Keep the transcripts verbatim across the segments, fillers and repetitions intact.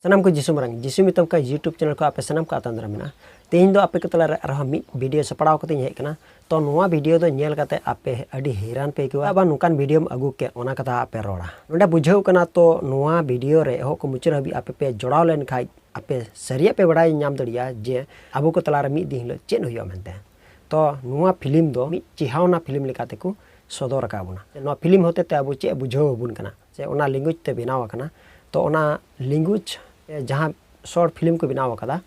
ᱥᱟᱱᱟᱢ ᱠᱚ ᱡᱤᱥᱩ ᱢᱟᱨᱟᱝ, ᱡᱤᱥᱩ ᱢᱮᱛᱟᱢ ᱠᱟ YouTube channel ᱠᱷᱚᱱ ᱟᱯᱮ ᱥᱟᱱᱟᱢ ᱠᱚ ᱟᱛᱟᱝ ᱫᱟᱨᱟᱢ ᱢᱮᱱᱟᱜᱼᱟ᱾ ᱛᱮᱦᱮᱧ ᱫᱚ ᱟᱯᱮ ᱠᱚ ᱛᱟᱞᱟᱨᱮ ᱟᱨᱦᱚᱸ ᱢᱤᱫ video ᱥᱟᱯᱲᱟᱣ ᱠᱟᱛᱮᱧ ᱦᱮᱡ ᱟᱠᱟᱱᱟ᱾ ᱛᱚ ᱱᱚᱣᱟ video ᱫᱚ ᱧᱮᱞ ᱠᱟᱛᱮ ᱟᱯᱮ ᱟᱹᱰᱤ ᱦᱮᱨᱟᱱ ᱯᱮ ᱟᱹᱭᱠᱟᱹᱣᱟ, ᱟᱵᱟᱨ ᱱᱚᱝᱠᱟᱱ videoᱢ ᱟᱹᱜᱩ ᱠᱮᱫ, ᱚᱱᱟ ᱠᱟᱛᱷᱟ ᱟᱯᱮ ᱨᱚᱲᱟ᱾ ᱱᱚᱰᱮ ᱵᱩᱡᱷᱟᱹᱣ ᱠᱟᱱᱟ, ᱛᱚ ᱱᱚᱣᱟ video ᱨᱮ ᱮᱦᱚᱵ ᱠᱷᱚᱱ ᱢᱩᱪᱟᱹᱫ ᱦᱟᱹᱵᱤᱡ ᱟᱯᱮ ᱯᱮ ᱡᱚᱲᱟᱣ ᱞᱮᱱᱠᱷᱟᱡ ᱟᱯᱮ ᱥᱟᱹᱨᱤᱭᱟᱜ ᱯᱮ ᱵᱟᱲᱟᱭ ᱧᱟᱢ ᱫᱟᱲᱮᱭᱟᱜᱼᱟ ᱡᱮ ᱟᱵᱚ ᱠᱚ ᱛᱟᱞᱟᱨᱮ ᱢᱤᱫ ᱫᱤᱱ ᱦᱤᱞᱳᱜ ᱪᱮᱫ ᱦᱩᱭᱩᱜᱼᱟ ᱢᱮᱱᱛᱮ᱾ ᱛᱚ ᱱᱚᱣᱟ film ᱫᱚ ᱢᱤᱫ ᱪᱮᱦᱟᱣᱱᱟ film ᱞᱮᱠᱟ ᱛᱮᱠᱚ ᱥᱚᱫᱚᱨ ᱟᱠᱟᱫ ᱵᱚᱱᱟ᱾ ᱱᱚᱣᱟ film ᱦᱚᱛᱮ ᱛᱮ ᱟᱵᱚ ᱪᱮᱫ ᱵᱩᱡᱷᱟᱹᱣ ᱟᱵᱚᱱ ᱠᱟᱱᱟ, ᱥᱮ ᱚᱱᱟ language ᱛᱮ ᱵᱮᱱᱟᱣ ᱟᱠᱟᱱᱟ᱾ ᱛᱚ ᱚᱱᱟ language ᱛᱮ ᱡᱟᱦᱟᱸ short film ᱠᱚ ᱵᱮᱱᱟᱣ ᱟᱠᱟᱫᱟ,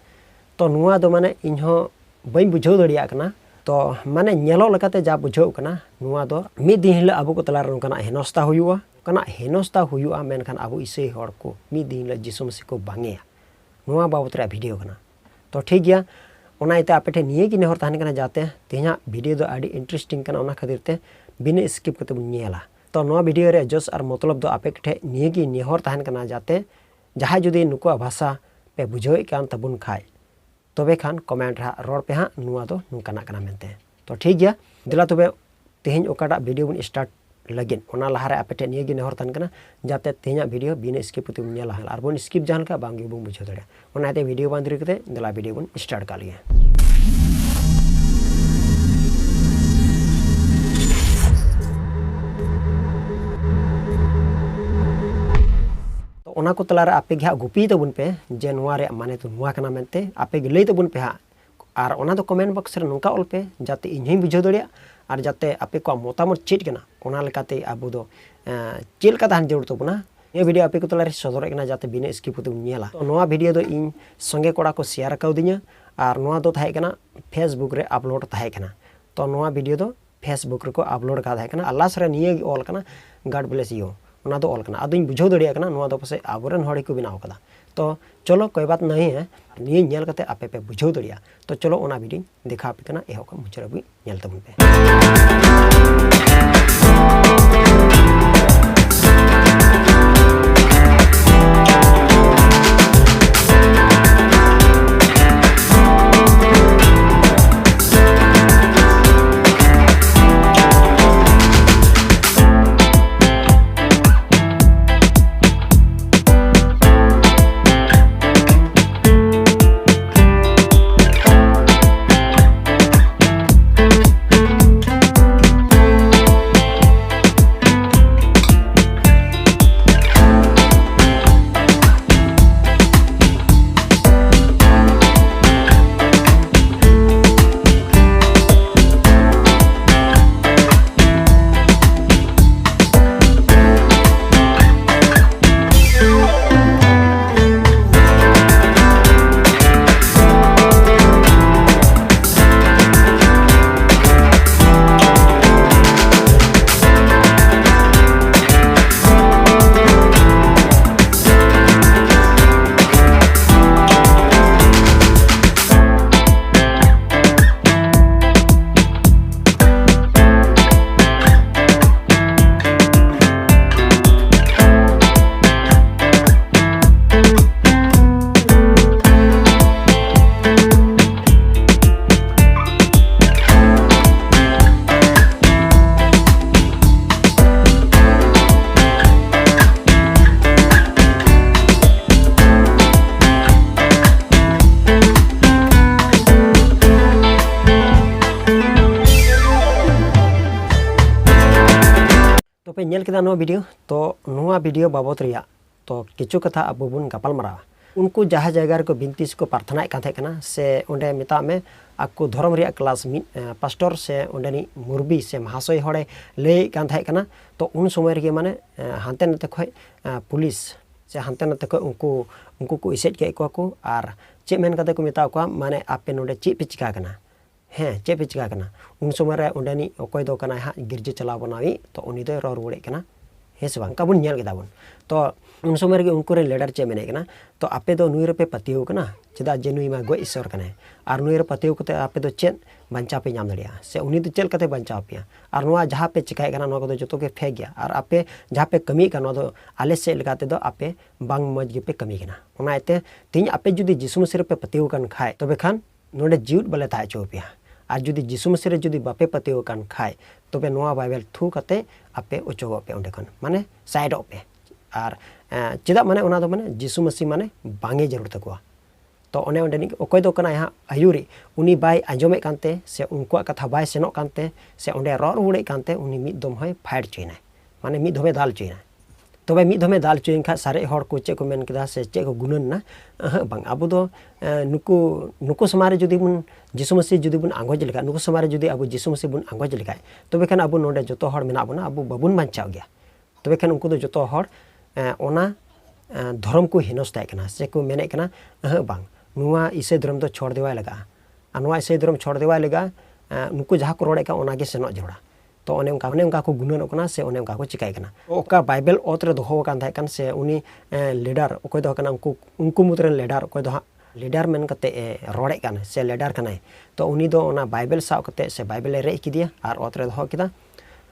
ᱛᱚ ᱱᱚᱣᱟ ᱫᱚ ᱢᱟᱱᱮ ᱤᱧ ᱦᱚᱸ ᱵᱟᱹᱧ ᱵᱩᱡᱷᱟᱹᱣ ᱫᱟᱲᱮᱭᱟᱜ ᱠᱟᱱᱟ᱾ ᱛᱚ ᱢᱟᱱᱮ ᱧᱮᱞᱚᱜ ᱞᱮᱠᱟᱛᱮ ᱡᱟ ᱵᱩᱡᱷᱟᱹᱣ ᱠᱟᱱᱟ, ᱱᱚᱣᱟ ᱫᱚ ᱢᱤᱫ ᱫᱤᱱ ᱦᱤᱞᱳᱜ ᱟᱵᱚ ᱠᱚ ᱛᱟᱞᱟᱨᱮ ᱱᱚᱝᱠᱟᱱᱟᱜ ᱦᱮᱱᱚᱥᱛᱟ ᱦᱩᱭᱩᱜᱼᱟ, ᱱᱚᱝᱠᱟᱱᱟᱜ ᱦᱮᱱᱚᱥᱛᱟ ᱦᱩᱭᱩᱜᱼᱟ, ᱢᱮᱱᱠᱷᱟᱱ ᱟᱵᱚ ᱤᱥᱟᱹᱭ ᱦᱚᱲ ᱠᱚ ᱢᱤᱫ ᱫᱤᱱ ᱦᱤᱞᱳᱜ ᱡᱤᱥᱩ ᱢᱟᱹᱥᱤ ᱠᱚ ᱵᱟᱝᱮᱭᱟ᱾ ᱱᱚᱣᱟ ᱵᱟᱵᱚᱛ ᱨᱮᱭᱟᱜ video ᱠᱟᱱᱟ᱾ ᱛᱚ ᱴᱷᱤᱠ ᱜᱮᱭᱟ, ᱚᱱᱟ ᱤᱭᱟᱹᱛᱮ ᱟᱯᱮ ᱴᱷᱮᱱ ᱱᱤᱭᱟᱹ ᱜᱮ ᱱᱮᱦᱚᱨ ᱛᱟᱦᱮᱱ ᱠᱟᱱᱟ, ᱡᱟᱛᱮ ᱛᱮᱦᱮᱧᱟᱜ video ᱫᱚ ᱟᱹᱰᱤ interesting ᱠᱟᱱᱟ, ᱚᱱᱟ ᱠᱷᱟᱹᱛᱤᱨ ᱛᱮ ᱵᱤᱱᱟᱹ skip ᱠᱟᱛᱮ ᱵᱚᱱ ᱧᱮᱞᱟ᱾ ᱛᱚ ᱱᱚᱣᱟ video ᱨᱮᱭᱟᱜ ᱡᱚᱥ ᱟᱨ ᱢᱚᱛᱞᱚᱵ ᱫᱚ ᱟᱯᱮ ᱴᱷᱮᱱ ᱱᱤᱭᱟᱹ ᱜᱮ ᱱᱮᱦᱚᱨ ᱛᱟᱦᱮᱱ ᱠᱟᱱᱟ, ᱡᱟᱛᱮ ᱡᱟᱦᱟᱸᱭ ᱡᱩᱫᱤ ᱱᱩᱠᱩᱣᱟᱜ ᱵᱷᱟᱥᱟ ᱯᱮ ᱵᱩᱡᱷᱟᱹᱣᱮᱫ ᱠᱟᱱ ᱛᱟᱵᱚᱱ ᱠᱷᱟᱡ, ᱛᱚᱵᱮ ᱠᱷᱟᱱ comment ᱨᱮ ᱦᱟᱸᱜ ᱨᱚᱲ ᱯᱮ ᱦᱟᱸᱜ, ᱱᱚᱣᱟ ᱫᱚ ᱱᱚᱝᱠᱟᱱᱟᱜ ᱠᱟᱱᱟ ᱢᱮᱱᱛᱮ᱾ ᱛᱚ ᱴᱷᱤᱠ ᱜᱮᱭᱟ, ᱫᱮᱞᱟ ᱛᱚᱵᱮ ᱛᱮᱦᱮᱧ ᱚᱠᱟᱴᱟᱜ video ᱵᱚᱱ start ᱞᱟᱹᱜᱤᱫ, ᱚᱱᱟ ᱞᱟᱦᱟᱨᱮ ᱟᱯᱮ ᱴᱷᱮᱱ ᱱᱤᱭᱟᱹ ᱜᱮ ᱱᱮᱦᱚᱨ ᱛᱟᱦᱮᱱ ᱠᱟᱱᱟ, ᱡᱟᱛᱮ ᱛᱮᱦᱮᱧᱟᱜ video ᱵᱤᱱᱟᱹ skip ᱠᱟᱛᱮ ᱵᱚᱱ ᱧᱮᱞᱟ, ᱟᱨ ᱵᱚᱱ skip ᱡᱟᱦᱟᱸ ᱞᱮᱠᱟ ᱵᱟᱝ ᱜᱮᱵᱚᱱ ᱵᱩᱡᱷᱟᱹᱣ ᱫᱟᱲᱮᱭᱟᱜᱼᱟ᱾ ᱚᱱᱟᱛᱮ video ᱵᱟᱝ ᱫᱮᱨᱤ ᱠᱟᱛᱮ ᱫᱮᱞᱟ video ᱵᱚᱱ start ᱠᱟᱜ ᱞᱮᱜᱮ᱾ ᱛᱚ ᱚᱱᱟ ᱠᱚ ᱛᱟᱞᱟᱨᱮ ᱟᱯᱮ ᱜᱮ ᱦᱟᱸᱜ ᱜᱩᱯᱤ ᱛᱟᱵᱚᱱ ᱯᱮ ᱡᱮ ᱱᱚᱣᱟ ᱨᱮᱭᱟᱜ ᱢᱟᱱᱮ ᱫᱚ ᱱᱚᱣᱟ ᱠᱟᱱᱟ ᱢᱮᱱᱛᱮ, ᱟᱯᱮ ᱜᱮ ᱞᱟᱹᱭ ᱛᱟᱵᱚᱱ ᱯᱮ ᱦᱟᱸᱜ᱾ ᱟᱨ ᱚᱱᱟ ᱫᱚ comment box ᱨᱮ ᱱᱚᱝᱠᱟ ᱚᱞ ᱯᱮ, ᱡᱟᱛᱮ ᱤᱧ ᱦᱚᱸᱧ ᱵᱩᱡᱷᱟᱹᱣ ᱫᱟᱲᱮᱭᱟᱜ, ᱟᱨ ᱡᱟᱛᱮ ᱟᱯᱮ ᱠᱚᱣᱟᱜ ᱢᱚᱛᱟᱢᱚᱛ ᱪᱮᱫ ᱠᱟᱱᱟ, ᱚᱱᱟ ᱞᱮᱠᱟᱛᱮ ᱟᱵᱚ ᱫᱚ, ᱮᱸ, ᱪᱮᱫ ᱞᱮᱠᱟ ᱛᱟᱦᱮᱱ ᱡᱟᱹᱨᱩᱲ ᱛᱟᱵᱚᱱᱟ᱾ ᱱᱤᱭᱟᱹ video ᱟᱯᱮ ᱠᱚ ᱛᱟᱞᱟᱨᱮ ᱥᱚᱫᱚᱨᱮᱫ ᱠᱟᱱᱟ, ᱡᱟᱛᱮ ᱵᱤᱱᱟᱹ skip ᱠᱟᱛᱮ ᱵᱚᱱ ᱧᱮᱞᱟ᱾ ᱛᱚ ᱱᱚᱣᱟ video ᱫᱚ ᱤᱧ ᱥᱚᱸᱜᱮ ᱠᱚᱲᱟ ᱠᱚ share ᱠᱟᱣᱫᱤᱧᱟ, ᱟᱨ ᱱᱚᱣᱟ ᱫᱚ ᱛᱟᱦᱮᱸ ᱠᱟᱱᱟ Facebook ᱨᱮ upload ᱛᱟᱦᱮᱸ ᱠᱟᱱᱟ᱾ ᱛᱚ ᱱᱚᱣᱟ video ᱫᱚ Facebook ᱨᱮᱠᱚ upload ᱠᱟᱫ ᱛᱟᱦᱮᱸ ᱠᱟᱱᱟ, ᱟᱨ last ᱨᱮ ᱱᱤᱭᱟᱹ ᱜᱮ ᱚᱞ ᱠᱟᱱᱟ, "God bless you", ᱚᱱᱟ ᱫᱚ ᱚᱞ ᱠᱟᱱᱟ᱾ ᱟᱫᱚᱧ ᱵᱩᱡᱷᱟᱹᱣ ᱫᱟᱲᱮᱭᱟᱜ ᱠᱟᱱᱟ ᱱᱚᱣᱟ ᱫᱚ ᱯᱟᱥᱮᱡ ᱟᱵᱚᱨᱮᱱ ᱦᱚᱲ ᱜᱮᱠᱚ ᱵᱮᱱᱟᱣ ᱠᱟᱫᱟ᱾ ᱛᱚ ᱪᱚᱞᱚ ᱠᱚᱭ ᱵᱟᱛ ᱱᱟᱦᱤ ᱦᱮ, ᱱᱤᱭᱟᱹ ᱧᱮᱞ ᱠᱟᱛᱮ ᱟᱯᱮ ᱯᱮ ᱵᱩᱡᱷᱟᱹᱣ ᱫᱟᱲᱮᱭᱟᱜᱼᱟ᱾ ᱛᱚ ᱪᱚᱞᱚ ᱚᱱᱟ videoᱧ ᱫᱮᱠᱷᱟᱣ ᱟᱯᱮ ᱠᱟᱱᱟ, ᱮᱦᱚᱵ ᱠᱷᱚᱱ ᱢᱩᱪᱟᱹᱫ ᱦᱟᱹᱵᱤᱡ ᱧᱮᱞ ᱛᱟᱵᱚᱱ ᱯᱮ᱾ ᱧᱮᱞ ᱠᱮᱫᱟ ᱱᱚᱣᱟ ᱵᱷᱤᱰᱤᱭᱳ᱾ ᱛᱚ ᱱᱚᱣᱟ ᱵᱷᱤᱰᱤᱭᱳ ᱵᱟᱵᱚᱫ ᱨᱮᱭᱟᱜ ᱛᱚ ᱠᱤᱪᱷᱩ ᱠᱟᱛᱷᱟ ᱟᱵᱚ ᱵᱚᱱ ᱜᱟᱯᱟᱞ ᱢᱟᱨᱟᱣᱟ᱾ ᱩᱱᱠᱩ ᱡᱟᱦᱟᱸ ᱡᱟᱭᱜᱟ ᱨᱮᱠᱚ ᱵᱤᱱᱛᱤ ᱥᱮᱠᱚ ᱯᱨᱟᱨᱛᱷᱚᱱᱟᱭᱮᱫ ᱠᱟᱱ ᱛᱟᱦᱮᱸ ᱠᱟᱱᱟ, ᱥᱮ ᱚᱸᱰᱮ ᱢᱮᱛᱟᱜ ᱢᱮ ᱟᱠᱚ ᱫᱷᱚᱨᱚᱢ ᱨᱮᱭᱟᱜ ᱠᱞᱟᱥ ᱢᱤᱫ ᱯᱟᱥᱴᱚᱨ ᱥᱮ ᱚᱸᱰᱮᱱᱤᱡ ᱢᱩᱨᱵᱤ ᱥᱮ ᱢᱟᱦᱟᱥᱚᱭ ᱦᱚᱲᱮ ᱞᱟᱹᱭᱮᱫ ᱠᱟᱱ ᱛᱟᱦᱮᱸ ᱠᱟᱱᱟ, ᱛᱚ ᱩᱱ ᱥᱚᱢᱚᱭ ᱨᱮᱜᱮ ᱢᱟᱱᱮ ᱦᱟᱱᱛᱮ ᱱᱟᱛᱮ ᱠᱷᱚᱱ ᱯᱩᱞᱤᱥ ᱥᱮ ᱦᱟᱱᱛᱮ ᱱᱟᱛᱮ ᱠᱷᱚᱱ ᱩᱱᱠᱩ ᱩᱱᱠᱩ ᱠᱚ ᱮᱥᱮᱫ ᱠᱮᱫ ᱠᱚᱣᱟ ᱠᱚ᱾ ᱟᱨ ᱪᱮᱫ ᱢᱮᱱ ᱠᱟᱛᱮ ᱠᱚ ᱢᱮᱛᱟᱣ ᱠᱚᱣᱟ, ᱢᱟᱱᱮ ᱟᱯᱮ ᱱᱚᱰᱮ ᱪᱮᱫ ᱯᱮ ᱪᱤᱠᱟ ᱠᱟᱱᱟ? ᱦᱮᱸ, ᱪᱮᱫ ᱯᱮ ᱪᱤᱠᱟ ᱠᱟᱱᱟ? ᱩᱱ ᱥᱚᱢᱚᱭ ᱨᱮ ᱚᱸᱰᱮᱱᱤᱡ ᱚᱠᱚᱭ ᱫᱚ ᱠᱟᱱᱟᱭ ᱦᱟᱸᱜ ᱜᱤᱨᱡᱟᱹ ᱪᱟᱞᱟᱣ ᱵᱟᱱᱟᱣᱤᱡ, ᱛᱚ ᱩᱱᱤ ᱫᱚᱭ ᱨᱚᱲ ᱨᱩᱣᱟᱹᱲᱮᱫ ᱠᱟᱱᱟ, ᱦᱮᱸ ᱥᱮ ᱵᱟᱝ? ᱚᱱᱠᱟ ᱵᱚᱱ ᱧᱮᱞ ᱠᱮᱫᱟ ᱵᱚᱱ᱾ ᱛᱚ ᱩᱱ ᱥᱚᱢᱚᱭ ᱨᱮᱜᱮ ᱩᱱᱠᱩ ᱨᱮᱱ ᱞᱤᱰᱟᱨ ᱪᱮᱫ ᱢᱮᱱᱮᱫ ᱠᱟᱱᱟ, ᱛᱚ ᱟᱯᱮ ᱫᱚ ᱱᱩᱭ ᱨᱮᱯᱮ ᱯᱟᱹᱛᱭᱟᱹᱣ ᱠᱟᱱᱟ, ᱪᱮᱫᱟᱜ ᱡᱮ ᱱᱩᱭ ᱢᱟ ᱜᱚᱡ ᱤᱥᱚᱨ ᱠᱟᱱᱟᱭ᱾ ᱟᱨ ᱱᱩᱭ ᱨᱮ ᱯᱟᱹᱛᱭᱟᱹᱣ ᱠᱟᱛᱮ ᱟᱯᱮ ᱫᱚ ᱪᱮᱫ ᱵᱟᱧᱪᱟᱣ ᱯᱮ ᱧᱟᱢ ᱫᱟᱲᱮᱭᱟᱜᱼᱟ? ᱥᱮ ᱩᱱᱤ ᱫᱚ ᱪᱮᱫ ᱞᱮᱠᱟᱛᱮ ᱵᱟᱧᱪᱟᱣ ᱯᱮᱭᱟ? ᱟᱨ ᱱᱚᱣᱟ ᱡᱟᱦᱟᱸ ᱯᱮ ᱪᱤᱠᱟᱭᱮᱫ ᱠᱟᱱᱟ, ᱱᱚᱣᱟ ᱠᱚᱫᱚ ᱡᱚᱛᱚ ᱜᱮ ᱯᱷᱮᱠ ᱜᱮᱭᱟ᱾ ᱟᱨ ᱟᱯᱮ ᱡᱟᱦᱟᱸ ᱯᱮ ᱠᱟᱹᱢᱤᱭᱮᱫ ᱠᱟᱱᱟ, ᱱᱚᱣᱟ ᱫᱚ ᱟᱞᱮ ᱥᱮᱫ ᱞᱮᱠᱟ ᱛᱮᱫᱚ ᱟᱯᱮ ᱵᱟᱝ ᱢᱚᱡᱽ ᱜᱮᱯᱮ ᱠᱟᱹᱢᱤ ᱠᱟᱱᱟ᱾ ᱚᱱᱟ ᱤᱭᱟᱹᱛᱮ ᱛᱮᱦᱮᱧ ᱟᱯᱮ ᱡᱩᱫᱤ ᱡᱤᱥᱩ ᱢᱟᱹᱥᱤ ᱨᱮᱯᱮ ᱯᱟᱹᱛᱭᱟᱹᱣ ᱠᱟᱱ ᱠᱷᱟᱡ, ᱛᱚᱵᱮ ᱠᱷᱟᱱ ᱱᱚᱰᱮ ᱡᱤᱣᱮᱫ ᱵᱟᱞᱮ ᱛᱟᱦᱮᱸ ᱦᱚᱪᱚ ᱟᱯᱮᱭᱟ᱾ ᱟᱨ ᱡᱩᱫᱤ ᱡᱤᱥᱩ ᱢᱟᱹᱥᱤ ᱨᱮ ᱡᱩᱫᱤ ᱵᱟᱯᱮ ᱯᱟᱹᱛᱭᱟᱹᱣ ᱠᱟᱱ ᱠᱷᱟᱡ, ᱛᱚᱵᱮ ᱱᱚᱣᱟ ᱵᱟᱭᱵᱮᱞ ᱛᱷᱩ ᱠᱟᱛᱮ ᱟᱯᱮ ᱚᱪᱚᱜᱚᱜ ᱯᱮ ᱚᱸᱰᱮ ᱠᱷᱚᱱ, ᱢᱟᱱᱮ ᱥᱟᱭᱤᱰᱚᱜ ᱯᱮ᱾ ᱟᱨ ᱮᱸ, ᱪᱮᱫᱟᱜ, ᱢᱟᱱᱮ ᱚᱱᱟ ᱫᱚ ᱢᱟᱱᱮ ᱡᱤᱥᱩ ᱢᱟᱹᱥᱤ ᱢᱟᱱᱮ ᱵᱟᱝ ᱮ ᱡᱟᱹᱨᱩᱲ ᱛᱟᱠᱚᱣᱟ᱾ ᱛᱚ ᱚᱱᱮ ᱚᱸᱰᱮᱱᱤᱡ ᱚᱠᱚᱭ ᱫᱚ ᱠᱟᱱᱟᱭ ᱦᱟᱸᱜ ᱟᱹᱭᱩᱨᱤᱡ, ᱩᱱᱤ ᱵᱟᱭ ᱟᱸᱡᱚᱢᱮᱫ ᱠᱟᱱᱛᱮ ᱥᱮ ᱩᱱᱠᱩᱣᱟᱜ ᱠᱟᱛᱷᱟ ᱵᱟᱭ ᱥᱮᱱᱚᱜ ᱠᱟᱱᱛᱮ ᱥᱮ ᱚᱸᱰᱮ ᱨᱚᱲ ᱨᱩᱣᱟᱹᱲᱮᱫ ᱠᱟᱱᱛᱮ, ᱩᱱᱤ ᱢᱤᱫ ᱫᱚᱢ ᱦᱚᱸᱭ ᱯᱷᱟᱭᱤᱴ ᱦᱚᱪᱚᱭᱮᱱᱟᱭ, ᱢᱟᱱᱮ ᱢᱤᱫ ᱫᱚᱢᱮ ᱫᱟᱞ ᱦᱚᱪᱚᱭᱮᱱᱟ᱾ ᱛᱚᱵᱮ ᱢᱤᱫ ᱫᱚᱢᱮ ᱫᱟᱞ ᱦᱚᱪᱚᱭᱮᱱ ᱠᱷᱟᱡ ᱥᱟᱨᱮᱡ ᱦᱚᱲ ᱠᱚ ᱪᱮᱫ ᱠᱚ ᱢᱮᱱ ᱠᱮᱫᱟ ᱥᱮ ᱪᱮᱫ ᱠᱚ ᱜᱩᱱᱟᱹᱱ ᱮᱱᱟ? ᱟᱹᱦᱟᱹᱜ ᱵᱟᱝ᱾ ᱟᱵᱚ ᱫᱚ, ᱮ, ᱱᱩᱠᱩ, ᱱᱩᱠᱩ ᱥᱟᱢᱟᱝ ᱨᱮ ᱡᱩᱫᱤ ᱵᱚᱱ ᱡᱤᱥᱩ ᱢᱟᱹᱥᱤ ᱡᱩᱫᱤ ᱵᱚᱱ ᱟᱸᱜᱚᱪ ᱞᱮᱠᱷᱟᱡ, ᱱᱩᱠᱩ ᱥᱟᱢᱟᱝ ᱨᱮ ᱡᱩᱫᱤ ᱟᱵᱚ ᱡᱤᱥᱩ ᱢᱟᱹᱥᱤ ᱵᱚᱱ ᱟᱸᱜᱚᱪ ᱞᱮᱠᱷᱟᱡ, ᱛᱚᱵᱮ ᱠᱷᱟᱱ ᱟᱵᱚ ᱱᱚᱰᱮ ᱡᱚᱛᱚ ᱦᱚᱲ ᱢᱮᱱᱟᱜ ᱵᱚᱱᱟ, ᱟᱵᱚ ᱵᱟᱵᱚᱱ ᱵᱟᱧᱪᱟᱣ ᱜᱮᱭᱟ᱾ ᱛᱚᱵᱮ ᱠᱷᱟᱱ ᱩᱱᱠᱩ ᱫᱚ ᱡᱚᱛᱚ ᱦᱚᱲ, ᱮ, ᱚᱱᱟ, ᱮ, ᱫᱷᱚᱨᱚᱢ ᱠᱚ ᱦᱤᱱᱚᱥᱛᱟᱭᱮᱫ ᱠᱟᱱᱟ ᱥᱮ ᱠᱚ ᱢᱮᱱᱮᱫ ᱠᱟᱱᱟ, ᱟᱹᱦᱟᱹᱜ ᱵᱟᱝ, ᱱᱚᱣᱟ ᱤᱥᱟᱹᱭ ᱫᱷᱚᱨᱚᱢ ᱫᱚ ᱪᱷᱚᱲ ᱫᱮᱣᱟᱭ ᱞᱟᱜᱟᱜᱼᱟ᱾ ᱟᱨ ᱱᱚᱣᱟ ᱤᱥᱟᱹᱭ ᱫᱷᱚᱨᱚᱢ ᱪᱷᱚᱲ ᱫᱮᱣᱟᱭ ᱞᱟᱜᱟᱜᱼᱟ, ᱮ, ᱱᱩᱠᱩ ᱡᱟᱦᱟᱸ ᱠᱚ ᱨᱚᱲᱮᱫ ᱠᱟᱱ ᱚᱱᱟ ᱜᱮ ᱥᱮᱱᱚᱜ ᱡᱟᱹᱨᱩᱲᱟ᱾ ᱛᱚ ᱚᱱᱮ ᱚᱱᱠᱟ, ᱚᱱᱮ ᱚᱱᱠᱟ ᱠᱚ ᱜᱩᱱᱟᱹᱱᱚᱜ ᱠᱟᱱᱟ ᱥᱮ ᱚᱱᱮ ᱚᱱᱠᱟ ᱠᱚ ᱪᱤᱠᱟᱹᱭ ᱠᱟᱱᱟ᱾ ᱚᱠᱟ ᱵᱟᱭᱵᱮᱞ ᱚᱛ ᱨᱮ ᱫᱚᱦᱚ ᱟᱠᱟᱱ ᱛᱟᱦᱮᱸ ᱠᱟᱱ ᱥᱮ ᱩᱱᱤ, ᱮ, ᱞᱤᱰᱟᱨ ᱚᱠᱚᱭ ᱫᱚ ᱠᱟᱱᱟ, ᱩᱱᱠᱩ, ᱩᱱᱠᱩ ᱢᱩᱫᱽ ᱨᱮᱱ ᱞᱤᱰᱟᱨ ᱚᱠᱚᱭ ᱫᱚ ᱦᱟᱸᱜ ᱞᱤᱰᱟᱨ ᱢᱮᱱ ᱠᱟᱛᱮ ᱮ ᱨᱚᱲᱮᱫ ᱠᱟᱱ ᱥᱮ ᱞᱤᱰᱟᱨ ᱠᱟᱱᱟᱭ, ᱛᱚ ᱩᱱᱤ ᱫᱚ ᱚᱱᱟ ᱵᱟᱭᱵᱮᱞ ᱥᱟᱵ ᱠᱟᱛᱮ ᱥᱮ ᱵᱟᱭᱵᱮᱞ ᱮ ᱨᱮᱡ ᱠᱮᱫᱮᱭᱟ ᱟᱨ ᱚᱛ ᱨᱮ ᱫᱚᱦᱚ ᱠᱮᱫᱟ᱾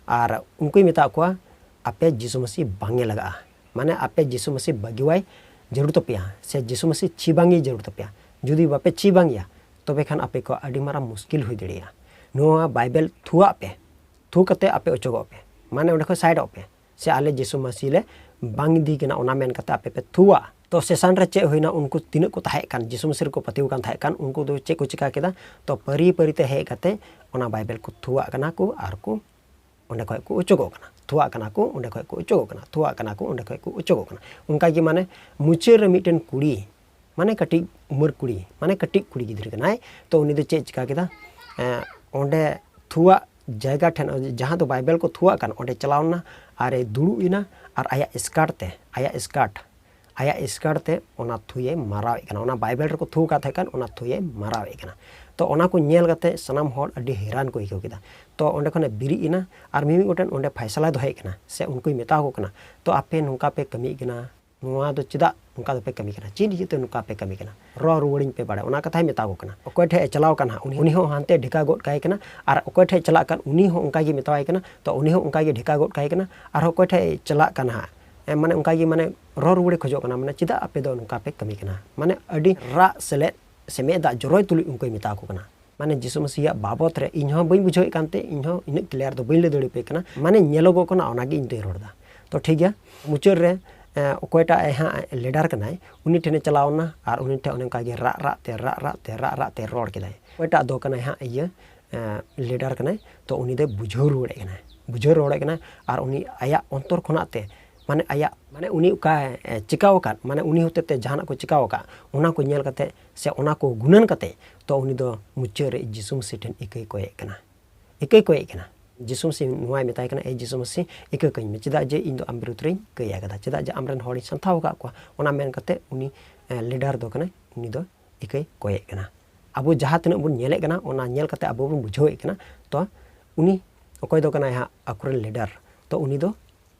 ᱟᱨ ᱩᱱᱠᱩᱭ ᱢᱮᱛᱟᱜ ᱠᱚᱣᱟ, ᱟᱯᱮ ᱡᱤᱥᱩ ᱢᱟᱹᱥᱤ ᱵᱟᱝ ᱮ ᱞᱟᱜᱟᱜᱼᱟ, ᱢᱟᱱᱮ ᱟᱯᱮ ᱡᱤᱥᱩ ᱢᱟᱹᱥᱤ ᱵᱟᱹᱜᱤᱣᱟᱭ ᱡᱟᱹᱨᱩᱲ ᱛᱟᱯᱮᱭᱟ, ᱥᱮ ᱡᱤᱥᱩ ᱢᱟᱹᱥᱤ ᱪᱷᱤ ᱵᱟᱝ ᱮ ᱡᱟᱹᱨᱩᱲ ᱛᱟᱯᱮᱭᱟ᱾ ᱡᱩᱫᱤ ᱵᱟᱯᱮ ᱪᱷᱤ ᱵᱟᱝ ᱮᱭᱟ, ᱛᱚᱵᱮ ᱠᱷᱟᱱ ᱟᱯᱮ ᱠᱚ ᱟᱹᱰᱤ ᱢᱟᱨᱟᱝ ᱢᱩᱥᱠᱤᱞ ᱦᱩᱭ ᱫᱟᱲᱮᱭᱟᱜᱼᱟ᱾ ᱱᱚᱣᱟ ᱵᱟᱭᱵᱮᱞ ᱛᱷᱩᱣᱟᱜ ᱯᱮ, ᱛᱷᱩ ᱠᱟᱛᱮ ᱟᱯᱮ ᱚᱪᱚᱜᱚᱜ ᱯᱮ, ᱢᱟᱱᱮ ᱚᱸᱰᱮ ᱠᱷᱚᱱ ᱥᱟᱭᱤᱰᱚᱜ ᱯᱮ, ᱥᱮ ᱟᱞᱮ ᱡᱤᱥᱩ ᱢᱟᱹᱥᱤ ᱞᱮ ᱵᱟᱝ ᱤᱫᱤ ᱠᱟᱱᱟ ᱚᱱᱟ ᱢᱮᱱ ᱠᱟᱛᱮ ᱟᱯᱮ ᱯᱮ ᱛᱷᱩᱣᱟᱜᱼᱟ᱾ ᱛᱚ ᱥᱮᱥᱟᱱ ᱨᱮ ᱪᱮᱫ ᱦᱩᱭᱱᱟ, ᱩᱱᱠᱩ ᱛᱤᱱᱟᱹᱜ ᱠᱚ ᱛᱟᱦᱮᱸ ᱠᱟᱱ, ᱡᱤᱥᱩ ᱢᱟᱹᱥᱤ ᱨᱮᱠᱚ ᱯᱟᱹᱛᱭᱟᱹᱣ ᱠᱟᱱ ᱛᱟᱦᱮᱸ ᱠᱟᱱ, ᱩᱱᱠᱩ ᱫᱚ ᱪᱮᱫ ᱠᱚ ᱪᱤᱠᱟ ᱠᱮᱫᱟ? ᱛᱚ ᱯᱟᱹᱨᱤ ᱯᱟᱹᱨᱤ ᱛᱮ ᱦᱮᱡ ᱠᱟᱛᱮ ᱚᱱᱟ ᱵᱟᱭᱵᱮᱞ ᱠᱚ ᱛᱷᱩᱣᱟᱜ ᱠᱟᱱᱟ ᱠᱚ ᱟᱨ ᱠᱚ ᱚᱸᱰᱮ ᱠᱷᱚᱱ ᱠᱚ ᱚᱪᱚᱜᱚᱜ ᱠᱟᱱᱟ, ᱛᱷᱩᱣᱟᱜ ᱠᱟᱱᱟ ᱠᱚ, ᱚᱸᱰᱮ ᱠᱷᱚᱱ ᱠᱚ ᱚᱪᱚᱜᱚᱜ ᱠᱟᱱᱟ, ᱛᱷᱩᱣᱟᱜ ᱠᱟᱱᱟ ᱠᱚ, ᱚᱸᱰᱮ ᱠᱷᱚᱱ ᱠᱚ ᱚᱪᱚᱜᱚᱜ ᱠᱟᱱᱟ᱾ ᱚᱱᱠᱟ ᱜᱮ ᱢᱟᱱᱮ ᱢᱩᱪᱟᱹᱫ ᱨᱮ ᱢᱤᱫᱴᱮᱱ ᱠᱩᱲᱤ, ᱢᱟᱱᱮ ᱠᱟᱹᱴᱤᱡ ᱩᱢᱮᱨ ᱠᱩᱲᱤ, ᱢᱟᱱᱮ ᱠᱟᱹᱴᱤᱡ ᱠᱩᱲᱤ ᱜᱤᱫᱽᱨᱟᱹ ᱠᱟᱱᱟᱭ᱾ ᱛᱚ ᱩᱱᱤ ᱫᱚ ᱪᱮᱫ ᱪᱤᱠᱟ ᱠᱮᱫᱟ? ᱮᱸ, ᱚᱸᱰᱮ ᱛᱷᱩᱣᱟᱜ ᱡᱟᱭᱜᱟ ᱴᱷᱮᱱ, ᱡᱟᱦᱟᱸ ᱫᱚ ᱵᱟᱭᱵᱮᱞ ᱠᱚ ᱛᱷᱩᱣᱟᱜ ᱠᱟᱱ, ᱚᱸᱰᱮ ᱪᱟᱞᱟᱣ ᱮᱱᱟ ᱟᱨ ᱮ ᱫᱩᱲᱩᱵ ᱮᱱᱟ᱾ ᱟᱨ ᱟᱭᱟᱜ ᱥᱠᱟᱨᱴ ᱛᱮ, ᱟᱭᱟᱜ ᱥᱠᱟᱨᱴ, ᱟᱭᱟᱜ ᱥᱠᱟᱨᱴ ᱛᱮ ᱚᱱᱟ ᱛᱷᱩᱭᱮ ᱢᱟᱨᱟᱣᱮᱫ ᱠᱟᱱᱟ᱾ ᱚᱱᱟ ᱵᱟᱭᱵᱮᱞ ᱨᱮᱠᱚ ᱛᱷᱩ ᱟᱠᱟᱫ ᱛᱟᱦᱮᱸ ᱠᱟᱱ, ᱚᱱᱟ ᱛᱷᱩᱭᱮ ᱢᱟᱨᱟᱣᱮᱫ ᱠᱟᱱᱟ᱾ ᱛᱚ ᱚᱱᱟ ᱠᱚ ᱧᱮᱞ ᱠᱟᱛᱮ ᱥᱟᱱᱟᱢ ᱦᱚᱲ ᱟᱹᱰᱤ ᱦᱮᱨᱟᱱ ᱠᱚ ᱟᱹᱭᱠᱟᱹᱣ ᱠᱮᱫᱟ᱾ ᱛᱚ ᱚᱸᱰᱮ ᱠᱷᱚᱱᱮ ᱵᱮᱨᱮᱫ ᱮᱱᱟ ᱟᱨ ᱢᱤᱢᱤᱫ ᱜᱚᱴᱮᱱ ᱚᱸᱰᱮ ᱯᱷᱟᱭᱥᱟᱞᱟᱭ ᱫᱚᱦᱚᱭᱮᱫ ᱠᱟᱱᱟ, ᱥᱮ ᱩᱱᱠᱩᱭ ᱢᱮᱛᱟ ᱠᱚ ᱠᱟᱱᱟ, "ᱛᱚ ᱟᱯᱮ ᱱᱚᱝᱠᱟ ᱯᱮ ᱠᱟᱹᱢᱤᱭᱮᱫ ᱠᱟᱱᱟ, ᱱᱚᱣᱟ ᱫᱚ ᱪᱮᱫᱟᱜ ᱱᱚᱝᱠᱟ ᱫᱚᱯᱮ ᱠᱟᱹᱢᱤ ᱠᱟᱱᱟ? ᱪᱮᱫ ᱤᱭᱟᱹᱛᱮ ᱱᱚᱝᱠᱟ ᱯᱮ ᱠᱟᱹᱢᱤ ᱠᱟᱱᱟ? ᱨᱚᱲ ᱨᱩᱣᱟᱹᱲᱤᱧ ᱯᱮ ᱵᱟᱲᱮ", ᱚᱱᱟ ᱠᱟᱛᱷᱟᱭ ᱢᱮᱛᱟ ᱠᱚ ᱠᱟᱱᱟ᱾ ᱚᱠᱚᱭ ᱴᱷᱮᱡ ᱮ ᱪᱟᱞᱟᱣ ᱠᱟᱱ ᱦᱟᱸᱜ, ᱩᱱᱤ, ᱩᱱᱤ ᱦᱚᱸ ᱦᱟᱱᱛᱮ ᱰᱷᱮᱠᱟ ᱜᱚᱫ ᱠᱟᱭ ᱠᱟᱱᱟ, ᱟᱨ ᱚᱠᱚᱭ ᱴᱷᱮᱡ ᱮ ᱪᱟᱞᱟᱜ ᱠᱟᱱ, ᱩᱱᱤ ᱦᱚᱸ ᱚᱱᱠᱟ ᱜᱮ ᱢᱮᱛᱟᱣᱟᱭ ᱠᱟᱱᱟ᱾ ᱛᱚ ᱩᱱᱤ ᱦᱚᱸ ᱚᱱᱠᱟ ᱜᱮ ᱰᱷᱮᱠᱟ ᱜᱚᱫ ᱠᱟᱭ ᱠᱟᱱᱟ, ᱟᱨᱦᱚᱸ ᱚᱠᱚᱭ ᱴᱷᱮᱡ ᱮ ᱪᱟᱞᱟᱜ ᱠᱟᱱ ᱦᱟᱸᱜ, ᱮ, ᱢᱟᱱᱮ ᱚᱱᱠᱟ ᱜᱮ ᱢᱟᱱᱮ ᱨᱚᱲ ᱨᱩᱣᱟᱹᱲᱮ ᱠᱷᱚᱡᱚᱜ ᱠᱟᱱᱟ, ᱢᱟᱱᱮ ᱪᱮᱫᱟᱜ ᱟᱯᱮ ᱫᱚ ᱱᱚᱝᱠᱟ ᱯᱮ ᱠᱟᱹᱢᱤ ᱠᱟᱱᱟ? ᱢᱟᱱᱮ ᱟᱹᱰᱤ ᱨᱟᱜ ᱥᱮᱞᱮᱫ ᱥᱮ ᱢᱮᱫ ᱫᱟᱜ ᱡᱚᱨᱚᱭ ᱛᱩᱞᱩᱡ ᱩᱱᱠᱩᱭ ᱢᱮᱛᱟ ᱠᱚ ᱠᱟᱱᱟ᱾ ᱢᱟᱱᱮ ᱡᱤᱥᱩ ᱢᱟᱹᱥᱤᱭᱟᱜ ᱵᱟᱵᱚᱛ ᱨᱮ ᱤᱧ ᱦᱚᱸ ᱵᱟᱹᱧ ᱵᱩᱡᱷᱟᱹᱣᱮᱫ ᱠᱟᱱᱛᱮ ᱤᱧ ᱦᱚᱸ ᱤᱱᱟᱹᱜ clear ᱫᱚ ᱵᱟᱹᱧ ᱞᱟᱹᱭ ᱫᱟᱲᱮᱭᱟᱯᱮ ᱠᱟᱱᱟ, ᱢᱟᱱᱮ ᱧᱮᱞᱚᱜᱚᱜ ᱠᱟᱱᱟ, ᱚᱱᱟᱜᱮ ᱤᱧ ᱫᱚᱧ ᱨᱚᱲ ᱮᱫᱟ᱾ ᱛᱚ ᱴᱷᱤᱠ ᱜᱮᱭᱟ, ᱢᱩᱪᱟᱹᱫ ᱨᱮ, ᱮ, ᱚᱠᱚᱭᱴᱟᱜ ᱮ ᱦᱟᱸᱜ leader ᱠᱟᱱᱟᱭ, ᱩᱱᱤ ᱴᱷᱮᱱᱮ ᱪᱟᱞᱟᱣ ᱮᱱᱟ ᱟᱨ ᱩᱱᱤ ᱴᱷᱮᱱ ᱚᱱᱮ ᱚᱱᱠᱟ ᱜᱮ ᱨᱟᱜ ᱨᱟᱜ ᱛᱮ, ᱨᱟᱜ ᱨᱟᱜ ᱛᱮ, ᱨᱟᱜ ᱨᱟᱜ ᱛᱮ ᱨᱚᱲ ᱠᱮᱫᱟᱭ᱾ ᱚᱠᱚᱭᱴᱟᱜ ᱫᱚ ᱠᱟᱱᱟᱭ ᱦᱟᱸᱜ ᱤᱭᱟᱹ, ᱮ, leader ᱠᱟᱱᱟᱭ, ᱛᱚ ᱩᱱᱤ ᱫᱚᱭ ᱵᱩᱡᱷᱟᱹᱣ ᱨᱩᱣᱟᱹᱲᱮᱫ ᱠᱟᱱᱟᱭ, ᱵᱩᱡᱷᱟᱹᱣ ᱨᱩᱣᱟᱹᱲᱮᱫ ᱠᱟᱱᱟᱭ᱾ ᱟᱨ ᱩᱱᱤ ᱟᱭᱟᱜ ᱚᱱᱛᱚᱨ ᱠᱷᱚᱱᱟᱜ ᱛᱮ, ᱢᱟᱱᱮ ᱟᱭᱟᱜ, ᱢᱟᱱᱮ ᱩᱱᱤ ᱚᱠᱟ, ᱮ, ᱪᱤᱠᱟᱣ ᱟᱠᱟᱫ, ᱢᱟᱱᱮ ᱩᱱᱤ ᱦᱚᱛᱮ ᱛᱮ ᱡᱟᱦᱟᱱᱟᱜ ᱠᱚ ᱪᱤᱠᱟᱣ ᱟᱠᱟᱫ, ᱚᱱᱟ ᱠᱚ ᱧᱮᱞ ᱠᱟᱛᱮ ᱥᱮ ᱚᱱᱟ ᱠᱚ ᱜᱩᱱᱟᱹᱱ ᱠᱟᱛᱮ, ᱛᱚ ᱩᱱᱤ ᱫᱚ ᱢᱩᱪᱟᱹᱫ ᱨᱮ ᱡᱤᱥᱩ ᱢᱟᱹᱥᱤ ᱴᱷᱮᱱ ᱤᱠᱟᱹᱭ ᱠᱚᱭᱮᱫ ᱠᱟᱱᱟ, ᱤᱠᱟᱹᱭ ᱠᱚᱭᱮᱫ ᱠᱟᱱᱟ᱾ ᱡᱤᱥᱩ ᱢᱟᱹᱥᱤ ᱱᱚᱣᱟᱭ ᱢᱮᱛᱟᱭ ᱠᱟᱱᱟ, "ᱮᱭ ᱡᱤᱥᱩ ᱢᱟᱹᱥᱤ, ᱤᱠᱟᱹ ᱠᱟᱹᱧ ᱢᱮ, ᱪᱮᱫᱟᱜ ᱡᱮ ᱤᱧ ᱫᱚ ᱟᱢ ᱵᱤᱨᱩᱫᱽ ᱨᱮᱧ ᱠᱟᱹᱭ ᱟᱠᱟᱫᱟ, ᱪᱮᱫᱟᱜ ᱡᱮ ᱟᱢᱨᱮᱱ ᱦᱚᱲᱤᱧ ᱥᱟᱢᱴᱷᱟᱣ ᱟᱠᱟᱫ ᱠᱚᱣᱟ", ᱚᱱᱟ ᱢᱮᱱ ᱠᱟᱛᱮ ᱩᱱᱤ, ᱮ, leader ᱫᱚ ᱠᱟᱱᱟᱭ, ᱩᱱᱤ ᱫᱚ ᱤᱠᱟᱹᱭ ᱠᱚᱭᱮᱫ ᱠᱟᱱᱟ᱾ ᱟᱵᱚ ᱡᱟᱦᱟᱸ ᱛᱤᱱᱟᱹᱜ ᱵᱚᱱ ᱧᱮᱞᱮᱫ ᱠᱟᱱᱟ, ᱚᱱᱟ ᱧᱮᱞ ᱠᱟᱛᱮ ᱟᱵᱚ ᱵᱚᱱ ᱵᱩᱡᱷᱟᱹᱣᱮᱫ ᱠᱟᱱᱟ᱾ ᱛᱚ ᱩᱱᱤ ᱚᱠᱚᱭ ᱫᱚ ᱠᱟᱱᱟᱭ ᱦᱟᱸᱜ ᱟᱠᱚᱨᱮᱱ leader, ᱛᱚ ᱩᱱᱤ ᱫᱚ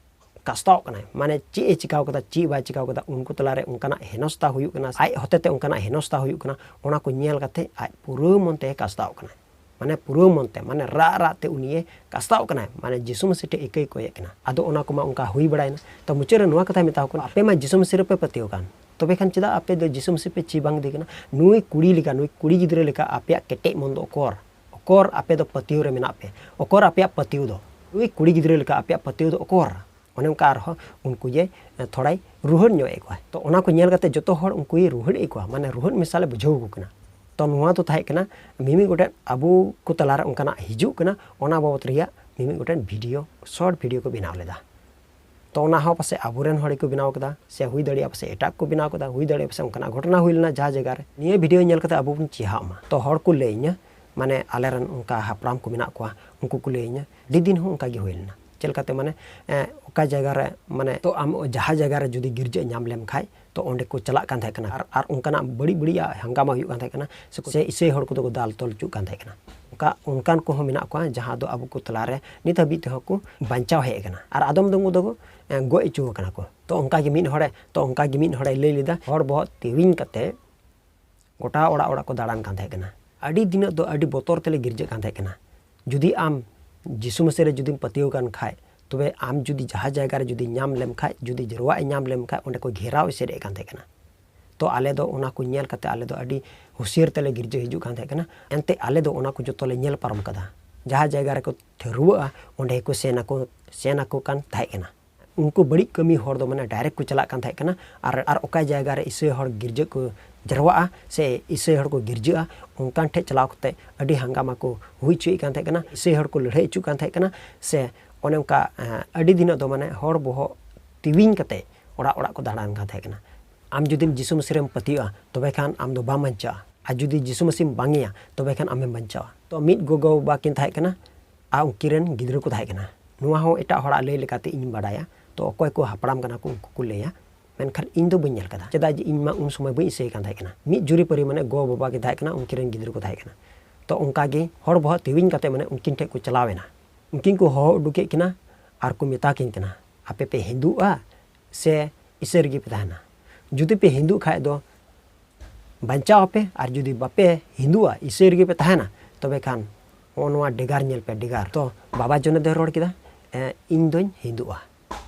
ᱠᱟᱥᱛᱟᱣᱚᱜ ᱠᱟᱱᱟᱭ, ᱢᱟᱱᱮ ᱪᱮᱫ ᱮ ᱪᱤᱠᱟᱣ ᱠᱟᱫᱟ, ᱪᱮᱫ ᱵᱟᱭ ᱪᱤᱠᱟᱣ ᱠᱟᱫᱟ, ᱩᱱᱠᱩ ᱛᱟᱞᱟᱨᱮ ᱚᱱᱠᱟᱱᱟᱜ ᱦᱮᱱᱚᱥᱛᱟ ᱦᱩᱭᱩᱜ ᱠᱟᱱᱟ, ᱟᱡ ᱦᱚᱛᱮᱛᱮ ᱚᱱᱠᱟᱱᱟᱜ ᱦᱮᱱᱚᱥᱛᱟ ᱦᱩᱭᱩᱜ ᱠᱟᱱᱟ, ᱚᱱᱟ ᱠᱚ ᱧᱮᱞ ᱠᱟᱛᱮ ᱟᱡ ᱯᱩᱨᱟᱹ ᱢᱚᱱᱛᱮ ᱠᱟᱥᱛᱟᱣᱚᱜ ᱠᱟᱱᱟᱭ᱾ ᱢᱟᱱᱮ ᱯᱩᱨᱟᱹ ᱢᱚᱱᱛᱮ, ᱢᱟᱱᱮ ᱨᱟᱜ ᱨᱟᱜ ᱛᱮ ᱩᱱᱤᱭᱮ ᱠᱟᱥᱛᱟᱣᱚᱜ ᱠᱟᱱᱟᱭ, ᱢᱟᱱᱮ ᱡᱤᱥᱩ ᱢᱟᱹᱥᱤ ᱴᱷᱮᱡ ᱤᱠᱟᱹᱭ ᱠᱚᱭᱮᱫ ᱠᱟᱱᱟ᱾ ᱟᱫᱚ ᱚᱱᱟ ᱠᱚᱢᱟ ᱚᱱᱠᱟ ᱦᱩᱭ ᱵᱟᱲᱟᱭᱮᱱᱟ᱾ ᱛᱚ ᱢᱩᱪᱟᱹᱫ ᱨᱮ ᱱᱚᱣᱟ ᱠᱟᱛᱷᱟᱭ ᱢᱮᱛᱟ ᱠᱚ ᱠᱟᱱᱟ, "ᱟᱯᱮ ᱢᱟ ᱡᱤᱥᱩ ᱢᱟᱹᱥᱤ ᱨᱮᱯᱮ ᱯᱟᱹᱛᱭᱟᱹᱣ ᱠᱟᱱ, ᱛᱚᱵᱮ ᱠᱷᱟᱱ ᱪᱮᱫᱟᱜ ᱟᱯᱮ ᱫᱚ ᱡᱤᱥᱩ ᱢᱟᱹᱥᱤ ᱯᱮ ᱪᱤ ᱵᱟᱝ ᱫᱮ ᱠᱟᱱᱟ? ᱱᱩᱭ ᱠᱩᱲᱤ ᱞᱮᱠᱟ, ᱱᱩᱭ ᱠᱩᱲᱤ ᱜᱤᱫᱽᱨᱟᱹ ᱞᱮᱠᱟ ᱟᱯᱮᱭᱟᱜ ᱠᱮᱴᱮᱡ ᱢᱚᱱ ᱫᱚ ᱚᱠᱚᱨ? ᱚᱠᱚᱨ ᱟᱯᱮ ᱫᱚ ᱯᱟᱹᱛᱭᱟᱹᱣ ᱨᱮ ᱢᱮᱱᱟᱜ ᱯᱮ? ᱚᱠᱚᱨ ᱟᱯᱮᱭᱟᱜ ᱯᱟᱹᱛᱭᱟᱹᱣ ᱫᱚ? ᱱᱩᱭ ᱠᱩᱲᱤ ᱜᱤᱫᱽᱨᱟᱹ ᱞᱮᱠᱟ ᱟᱯᱮᱭᱟᱜ ᱯᱟᱹᱛᱭᱟᱹᱣ ᱫᱚ ᱚᱠᱚᱨ?" ᱚᱱᱮ ᱚᱱᱠᱟ ᱟᱨᱦᱚᱸ ᱩᱱᱠᱩ ᱡᱮ, ᱮ, ᱛᱷᱚᱲᱟᱭ ᱨᱩᱦᱟᱹᱲ ᱧᱚᱜ ᱮᱫ ᱠᱚᱣᱟ᱾ ᱛᱚ ᱚᱱᱟ ᱠᱚ ᱧᱮᱞ ᱠᱟᱛᱮ ᱡᱚᱛᱚ ᱦᱚᱲ ᱩᱱᱠᱩᱭ ᱨᱩᱦᱟᱹᱲ ᱮᱫ ᱠᱚᱣᱟ, ᱢᱟᱱᱮ ᱨᱩᱦᱟᱹᱲ ᱢᱮᱥᱟᱞᱮ ᱵᱩᱡᱷᱟᱹᱣ ᱟᱠᱚ ᱠᱟᱱᱟ᱾ ᱛᱚ ᱱᱚᱣᱟ ᱫᱚ ᱛᱟᱦᱮᱸ ᱠᱟᱱᱟ ᱢᱤᱢᱤᱫ ᱜᱚᱴᱮᱡ ᱟᱵᱚ ᱠᱚ ᱛᱟᱞᱟᱨᱮ ᱚᱱᱠᱟᱱᱟᱜ ᱦᱤᱡᱩᱜ ᱠᱟᱱᱟ, ᱚᱱᱟ ᱵᱟᱵᱚᱛ ᱨᱮᱭᱟᱜ ᱢᱤᱢᱤᱫ ᱜᱚᱴᱮᱱ ᱵᱷᱤᱰᱤᱭᱳ, ᱥᱚᱨᱴ ᱵᱷᱤᱰᱤᱭᱳ ᱠᱚ ᱵᱮᱱᱟᱣ ᱞᱮᱫᱟ᱾ ᱛᱚ ᱚᱱᱟ ᱦᱚᱸ ᱯᱟᱥᱮᱡ ᱟᱵᱚᱨᱮᱱ ᱦᱚᱲ ᱜᱮᱠᱚ ᱵᱮᱱᱟᱣ ᱠᱮᱫᱟ, ᱥᱮ ᱦᱩᱭ ᱫᱟᱲᱮᱭᱟᱜᱼᱟ ᱯᱟᱥᱮᱡ ᱮᱴᱟᱜ ᱠᱚ ᱵᱮᱱᱟᱣ ᱠᱮᱫᱟ, ᱦᱩᱭ ᱫᱟᱲᱮᱭᱟᱜᱼᱟ ᱯᱟᱥᱮᱡ ᱚᱱᱠᱟᱱᱟᱜ ᱜᱷᱚᱴᱚᱱᱟ ᱦᱩᱭ ᱞᱮᱱᱟ ᱡᱟᱦᱟᱸ ᱡᱟᱭᱜᱟ ᱨᱮ᱾ ᱱᱤᱭᱟᱹ ᱵᱷᱤᱰᱤᱭᱳ ᱧᱮᱞ ᱠᱟᱛᱮ ᱟᱵᱚ ᱵᱚᱱ ᱪᱮᱦᱟᱜ ᱢᱟ᱾ ᱛᱚ ᱦᱚᱲ ᱠᱚ ᱞᱟᱹᱭᱟᱹᱧᱟ, ᱢᱟᱱᱮ ᱟᱞᱮᱨᱮᱱ ᱚᱱᱠᱟ ᱦᱟᱯᱲᱟᱢ ᱠᱚ ᱢᱮᱱᱟᱜ ᱠᱚᱣᱟ, ᱩᱱᱠᱩ ᱠᱚ ᱞᱟᱹᱭᱟᱹᱧᱟ, ᱟᱹᱰᱤ ᱫᱤᱱ ᱦᱚᱸ ᱚᱱᱠᱟ ᱜᱮ ᱦᱩᱭ ᱞᱮᱱᱟ᱾ ᱪᱮᱫ ᱞᱮᱠᱟᱛᱮ ᱢᱟᱱᱮ, ᱮ, ᱚᱠᱟ ᱡᱟᱭᱜᱟ ᱨᱮ, ᱢᱟᱱᱮ ᱛᱚ ᱟᱢ ᱡᱟᱦᱟᱸ ᱡᱟᱭᱜᱟ ᱨᱮ ᱡᱩᱫᱤ ᱜᱤᱨᱡᱟᱹ ᱧᱟᱢ ᱞᱮᱢ ᱠᱷᱟᱡ, ᱛᱚ ᱚᱸᱰᱮ ᱠᱚ ᱪᱟᱞᱟᱜ ᱠᱟᱱ ᱛᱟᱦᱮᱸ ᱠᱟᱱᱟ᱾ ᱟᱨ, ᱟᱨ ᱚᱱᱠᱟᱱᱟᱜ ᱵᱟᱹᱲᱤᱡ ᱵᱟᱹᱲᱤᱡᱟᱜ ᱦᱟᱝᱜᱟᱢᱟ ᱦᱩᱭᱩᱜ ᱠᱟᱱ ᱛᱟᱦᱮᱸ ᱠᱟᱱᱟ, ᱥᱮ, ᱥᱮ ᱤᱥᱟᱹᱭ ᱦᱚᱲ ᱠᱚᱫᱚ ᱠᱚ ᱫᱟᱞ ᱛᱚᱞ ᱦᱚᱪᱚᱜ ᱠᱟᱱ ᱛᱟᱦᱮᱸ ᱠᱟᱱᱟ᱾ ᱚᱱᱠᱟ, ᱚᱱᱠᱟᱱ ᱠᱚᱦᱚᱸ ᱢᱮᱱᱟᱜ ᱠᱚᱣᱟ ᱡᱟᱦᱟᱸ ᱫᱚ ᱟᱵᱚ ᱠᱚ ᱛᱟᱞᱟᱨᱮ ᱱᱤᱛ ᱦᱟᱹᱵᱤᱡ ᱛᱮᱦᱚᱸ ᱠᱚ ᱵᱟᱧᱪᱟᱣ ᱦᱮᱡ ᱟᱠᱟᱱᱟ᱾ ᱟᱨ ᱟᱫᱚᱢ ᱫᱚ ᱩᱱᱠᱩ ᱫᱚᱠᱚ, ᱮ, ᱜᱚᱡ ᱦᱚᱪᱚ ᱟᱠᱟᱱᱟ ᱠᱚ᱾ ᱛᱚ ᱚᱱᱠᱟ ᱜᱮ ᱢᱤᱫ ᱦᱚᱲᱮ, ᱛᱚ ᱚᱱᱠᱟ ᱜᱮ ᱢᱤᱫ ᱦᱚᱲᱮ ᱞᱟᱹᱭ ᱞᱮᱫᱟ, ᱦᱚᱲ ᱵᱚᱦᱚᱜ ᱛᱮᱣᱤᱧ ᱠᱟᱛᱮ ᱜᱚᱴᱟ ᱚᱲᱟᱜ ᱚᱲᱟᱜ ᱠᱚ ᱫᱟᱬᱟᱱ ᱠᱟᱱ ᱛᱟᱦᱮᱸ ᱠᱟᱱᱟ᱾ ᱟᱹᱰᱤ ᱫᱤᱱᱚᱜ ᱫᱚ ᱟᱹᱰᱤ ᱵᱚᱛᱚᱨ ᱛᱮᱞᱮ ᱜᱤᱨᱡᱟᱹᱜ ᱠᱟᱱ ᱛᱟᱦᱮᱸ ᱠᱟᱱᱟ᱾ ᱡᱩᱫᱤ ᱟᱢ ᱡᱤᱥᱩ ᱢᱟᱹᱥᱤ ᱨᱮ ᱡᱩᱫᱤᱢ ᱯᱟᱹᱛᱭᱟᱹᱣ ᱠᱟᱱ ᱠᱷᱟᱡ, ᱛᱚᱵᱮ ᱟᱢ ᱡᱩᱫᱤ ᱡᱟᱦᱟᱸ ᱡᱟᱭᱜᱟ ᱨᱮ ᱡᱩᱫᱤ ᱧᱟᱢ ᱞᱮᱢ ᱠᱷᱟᱡ, ᱡᱩᱫᱤ ᱡᱟᱨᱣᱟᱜ ᱮ ᱧᱟᱢ ᱞᱮᱢ ᱠᱷᱟᱡ, ᱚᱸᱰᱮ ᱠᱚ ᱜᱷᱮᱨᱟᱣ ᱮᱥᱮᱫ ᱮᱫ ᱠᱟᱱ ᱛᱟᱦᱮᱸ ᱠᱟᱱᱟ᱾ ᱛᱚ ᱟᱞᱮ ᱫᱚ ᱚᱱᱟ ᱠᱚ ᱧᱮᱞ ᱠᱟᱛᱮ ᱟᱞᱮ ᱫᱚ ᱟᱹᱰᱤ ᱦᱩᱥᱤᱭᱟᱹᱨ ᱛᱮᱞᱮ ᱜᱤᱨᱡᱟᱹ ᱦᱤᱡᱩᱜ ᱠᱟᱱ ᱛᱟᱦᱮᱸ ᱠᱟᱱᱟ᱾ ᱮᱱᱛᱮ ᱟᱞᱮ ᱫᱚ ᱚᱱᱟ ᱠᱚ ᱡᱚᱛᱚ ᱞᱮ ᱧᱮᱞ ᱯᱟᱨᱚᱢ ᱠᱟᱫᱟ᱾ ᱡᱟᱦᱟᱸ ᱡᱟᱭᱜᱟ ᱨᱮᱠᱚ ᱴᱷᱟᱹᱨᱣᱟᱹᱜᱼᱟ, ᱚᱸᱰᱮ ᱠᱚ ᱥᱮᱱ ᱟᱠᱚ, ᱥᱮᱱ ᱟᱠᱚ ᱠᱟᱱ ᱛᱟᱦᱮᱸ ᱠᱟᱱᱟ᱾ ᱩᱱᱠᱩ ᱵᱟᱹᱲᱤᱡ ᱠᱟᱹᱢᱤ ᱦᱚᱲ ᱫᱚ ᱢᱟᱱᱮ ᱰᱟᱭᱨᱮᱠᱴ ᱠᱚ ᱪᱟᱞᱟᱜ ᱠᱟᱱ ᱛᱟᱦᱮᱸ ᱠᱟᱱᱟ᱾ ᱟᱨ, ᱟᱨ ᱚᱠᱟ ᱡᱟᱭᱜᱟ ᱨᱮ ᱤᱥᱟᱹᱭ ᱦᱚᱲ ᱜᱤᱨᱡᱟᱹ ᱠᱚ ᱡᱟᱨᱣᱟᱜᱼᱟ ᱥᱮ ᱤᱥᱟᱹᱭ ᱦᱚᱲ ᱠᱚ ᱜᱤᱨᱡᱟᱹᱜᱼᱟ, ᱚᱱᱠᱟᱱ ᱴᱷᱮᱡ ᱪᱟᱞᱟᱣ ᱠᱟᱛᱮ ᱟᱹᱰᱤ ᱦᱟᱝᱜᱟᱢᱟ ᱠᱚ ᱦᱩᱭ ᱦᱚᱪᱚᱭᱮᱫ ᱠᱟᱱ ᱛᱟᱦᱮᱸ ᱠᱟᱱᱟ᱾ ᱤᱥᱟᱹᱭ ᱦᱚᱲ ᱠᱚ ᱞᱟᱹᱲᱦᱟᱹᱭ ᱦᱚᱪᱚᱜ ᱠᱟᱱ ᱛᱟᱦᱮᱸ ᱠᱟᱱᱟ᱾ ᱥᱮ ᱚᱱᱮ ᱚᱱᱠᱟ, ᱮᱸ, ᱟᱹᱰᱤ ᱫᱤᱱᱚᱜ ᱫᱚ ᱢᱟᱱᱮ ᱦᱚᱲ ᱵᱚᱦᱚᱜ ᱛᱤᱣᱤᱧ ᱠᱟᱛᱮ ᱚᱲᱟᱜ ᱚᱲᱟᱜ ᱠᱚ ᱫᱟᱬᱟᱱ ᱠᱟᱱ ᱛᱟᱦᱮᱸ ᱠᱟᱱᱟ᱾ ᱟᱢ ᱡᱩᱫᱤᱢ ᱡᱤᱥᱩ ᱢᱟᱹᱥᱤ ᱨᱮᱢ ᱯᱟᱹᱛᱭᱟᱹᱜᱼᱟ, ᱛᱚᱵᱮ ᱠᱷᱟᱱ ᱟᱢ ᱫᱚ ᱵᱟᱢ ᱵᱟᱧᱪᱟᱜᱼᱟ᱾ ᱟᱨ ᱡᱩᱫᱤ ᱡᱤᱥᱩ ᱢᱟᱹᱥᱤᱢ ᱵᱟᱝ ᱮᱭᱟ, ᱛᱚᱵᱮ ᱠᱷᱟᱱ ᱟᱢᱮᱢ ᱵᱟᱧᱪᱟᱜᱼᱟ᱾ ᱛᱚ ᱢᱤᱫ ᱜᱚᱜᱚ ᱵᱟᱵᱟ ᱠᱤᱱ ᱛᱟᱦᱮᱸ ᱠᱟᱱᱟ, ᱟᱨ ᱩᱱᱠᱤᱱ ᱨᱮᱱ ᱜᱤᱫᱽᱨᱟᱹ ᱠᱚ ᱛᱟᱦᱮᱸ ᱠᱟᱱᱟ᱾ ᱱᱚᱣᱟ ᱦᱚᱸ ᱮᱴᱟᱜ ᱦᱚᱲᱟᱜ ᱞᱟᱹᱭ ᱞᱮᱠᱟᱛᱮ ᱤᱧ ᱵᱟᱰᱟᱭᱟ᱾ ᱛᱚ ᱚᱠᱚᱭ ᱠᱚ ᱦᱟᱯᱲᱟᱢ ᱠᱟᱱᱟ ᱠᱚ, ᱩᱱᱠᱩ ᱠᱚ ᱞᱟᱹᱭᱟ, ᱢᱮᱱᱠᱷᱟᱱ ᱤᱧ ᱫᱚ ᱵᱟᱹᱧ ᱧᱮᱞ ᱠᱟᱫᱟ, ᱪᱮᱫᱟᱜ ᱡᱮ ᱤᱧ ᱢᱟ ᱩᱱ ᱥᱚᱢᱚᱭ ᱵᱟᱹᱧ ᱤᱥᱟᱹᱭ ᱠᱟᱱ ᱛᱟᱦᱮᱸ ᱠᱟᱱᱟ᱾ ᱢᱤᱫ ᱡᱩᱨᱤ ᱯᱟᱹᱨᱤ ᱢᱟᱱᱮ ᱜᱚ ᱵᱟᱵᱟ ᱠᱤᱱ ᱛᱟᱦᱮᱸ ᱠᱟᱱᱟ, ᱩᱱᱠᱤᱱ ᱨᱮᱱ ᱜᱤᱫᱽᱨᱟᱹ ᱠᱚ ᱛᱟᱦᱮᱸ ᱠᱟᱱᱟ᱾ ᱛᱚ ᱚᱱᱠᱟ ᱜᱮ ᱦᱚᱲ ᱵᱚᱦᱚᱜ ᱛᱤᱣᱤᱧ ᱠᱟᱛᱮ ᱢᱟᱱᱮ ᱩᱱᱠᱤᱱ ᱴᱷᱮᱡ ᱠᱚ ᱪᱟᱞᱟᱣ ᱮᱱᱟ᱾ ᱩᱱᱠᱤᱱ ᱠᱚ ᱦᱚᱦᱚ ᱩᱰᱩᱠᱮᱫ ᱠᱤᱱᱟ ᱟᱨ ᱠᱚ ᱢᱮᱛᱟ ᱠᱤᱱ ᱠᱟᱱᱟ, "ᱟᱯᱮ ᱯᱮ ᱦᱤᱱᱫᱩᱜᱼᱟ ᱥᱮ ᱤᱥᱟᱹᱭ ᱨᱮᱜᱮ ᱯᱮ ᱛᱟᱦᱮᱱᱟ? ᱡᱩᱫᱤ ᱯᱮ ᱦᱤᱱᱫᱩᱜ ᱠᱷᱟᱡ ᱫᱚ ᱵᱟᱧᱪᱟᱣ ᱟᱯᱮ, ᱟᱨ ᱡᱩᱫᱤ ᱵᱟᱯᱮ ᱦᱤᱱᱫᱩᱜᱼᱟ, ᱤᱥᱟᱹᱭ ᱨᱮᱜᱮ ᱯᱮ ᱛᱟᱦᱮᱱᱟ, ᱛᱚᱵᱮ ᱠᱷᱟᱱ ᱱᱚᱜᱼᱚ ᱱᱚᱣᱟ ᱰᱮᱜᱟᱨ ᱧᱮᱞ ᱯᱮ, ᱰᱮᱜᱟᱨ᱾" ᱛᱚ ᱵᱟᱵᱟ ᱡᱚᱱᱮ ᱫᱚᱭ ᱨᱚᱲ ᱠᱮᱫᱟ, "ᱮ, ᱤᱧ ᱫᱚᱧ ᱦᱤᱱᱫᱩᱜᱼᱟ᱾"